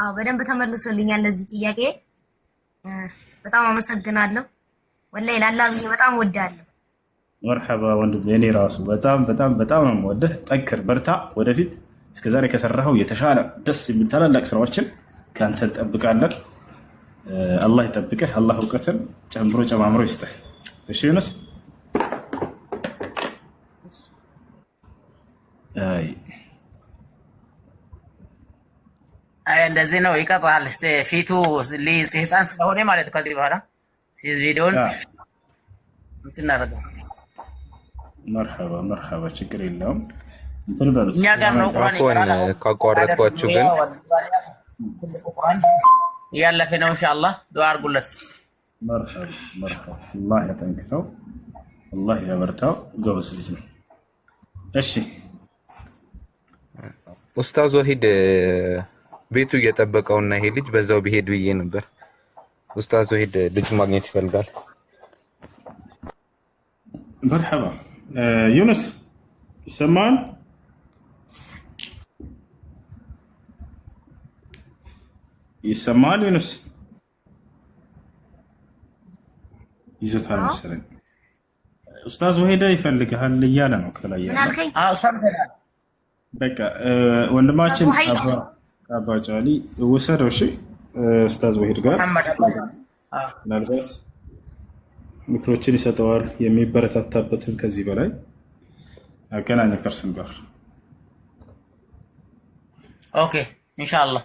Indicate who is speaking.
Speaker 1: አዎ በደንብ ተመልሶልኛል ለዚህ ጥያቄ በጣም አመሰግናለሁ። ወላሂ ላላ ብዬ በጣም ወዳለሁ።
Speaker 2: መርሐባ ወንድም፣ የኔ ራሱ በጣም በጣም በጣም ነው የምወደህ። ጠንክር፣ በርታ። ወደፊት እስከዛሬ ከሰራኸው የተሻለ ደስ የሚል ታላላቅ ስራዎችን ከአንተ እንጠብቃለን። አላህ ይጠብቅህ። አላህ እውቀትን ጨምሮ ጨማምሮ ይስጥህ። እሺ ዩኑስ። አይ።
Speaker 3: አይ እንደዚህ ነው ይቀጣል። ፊቱ ህፃን ስለሆነ ማለት ከዚህ በኋላ ሲዝ ቪዲዮን እንትን እናደርገው።
Speaker 2: መርሐባ መርሐባ፣ ችግር የለውም። እንትን በሉት።
Speaker 3: እኛ ጋር ነው ቁርአን
Speaker 4: አፍወን
Speaker 3: ይቀራል። አሁን
Speaker 4: ካቋረጥኳችሁ ግን
Speaker 3: ቁርአን እያለፈ ነው። ኢንሻአላህ ዱዓ አድርጉለት።
Speaker 2: መርሐባ መርሐባ። አላህ ያጠንክረው፣ አላህ ያበርታው። ጎበዝ ልጅ ነው። እሺ።
Speaker 4: ኡስታዝ ወሂድ ቤቱ እየጠበቀውና ይሄ ልጅ በዛው ቢሄድ ብዬ ነበር። ኡስታዝ ወሂድ ልጁ ማግኘት ይፈልጋል።
Speaker 2: መርሐባ ዩኑስ፣ ይሰማል? ይሰማል? ዩኑስ ይዞታል መሰለኝ። ኡስታዝ ወሂድ ይፈልግሃል እያለ ነው ከላይ
Speaker 1: ምን
Speaker 2: ያለው።
Speaker 1: አልከኝ?
Speaker 3: አዎ ሰምተናል።
Speaker 2: በቃ ወንድማችን
Speaker 1: ወሂድ
Speaker 2: አባ ጫሊ ውሰደው። እሺ ኡስታዝ ወሂድ ጋር
Speaker 3: መሐመድ አባ
Speaker 2: ምናልባት ምክሮችን ይሰጠዋል፣ የሚበረታታበትን ከዚህ በላይ አገናኘ ከእርሱም ጋር።
Speaker 3: Okay ኢንሻአላህ።